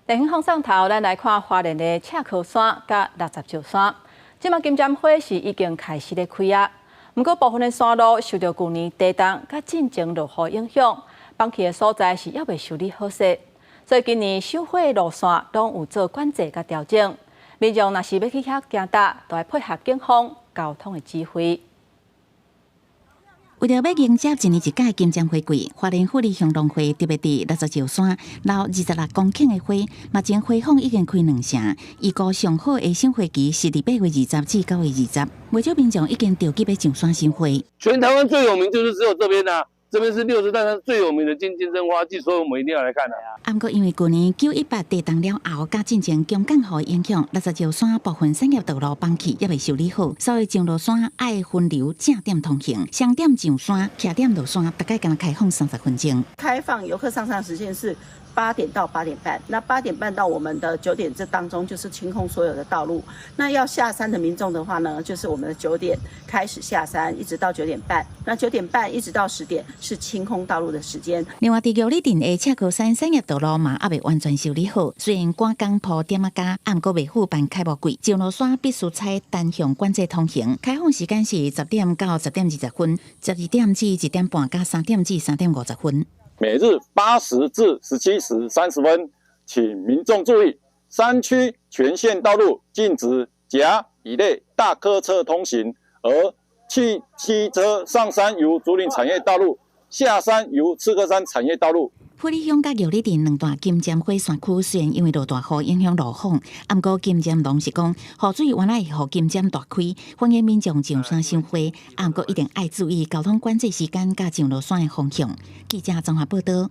電影放送頭，咱來看花蓮的赤科山佮六十石山。這馬金針花是已經開始咧開啊，毋過部分的山路受著舊年地動佮進前落雨影響，崩去的所在是猶未修理好勢，所以今年賞花的路線攏有做管制佮調整。民眾若是欲去遐行踏，都愛配合警方交通的指揮。為著欲迎接一年一屆金針花季，花蓮富里鄉農會特別佇六十石山留26公頃的花，目前花房已經開兩成，預估上好的賞花期是佇8月20至9月20，袂少民眾已經著急欲上山賞花。全台灣最有名就是只有這邊啦，這邊是60擔山最有名的金針花季，所以我們一定要來看的。啊，毋過因為舊年918地動了後，佮進前強降雨影響，六十石山部分產業道路崩去，猶未修理好，所以上落山愛分流正點通行，雙點上山，徛點落山，大概敢若開放30分鐘。開放遊客上山時間是8點到8點半，那8點半到我們的九點這當中就是清空所有的道路。那要下山的民眾的話呢，就是我們的九點開始下山，一直到九點半。那九點半一直到10點是清空道路的時間。另外，佇玉里鎮的赤科山產業道路嘛，猶未完全修理好，雖然趕工鋪點仔膠，毋過袂赴辦開幕季，上落山必須採單向管制通行。開放時間是10點到10點20分，12點至1點半，佮3點至3點50分。每日8時至17時30分，請民眾注意，山區全線道路禁止甲乙類大客車通行，而汽機車上山由竹林產業道路，下山由赤科山產業道路。富里鄉佮玉里鎮兩大金針花山區雖然因為落大雨影響路況，毋過金針農是講雨水原來會予金針大開，歡迎民眾上山賞花，毋過一定愛注意交通管制時間佮上落山的方向。記者綜合報道。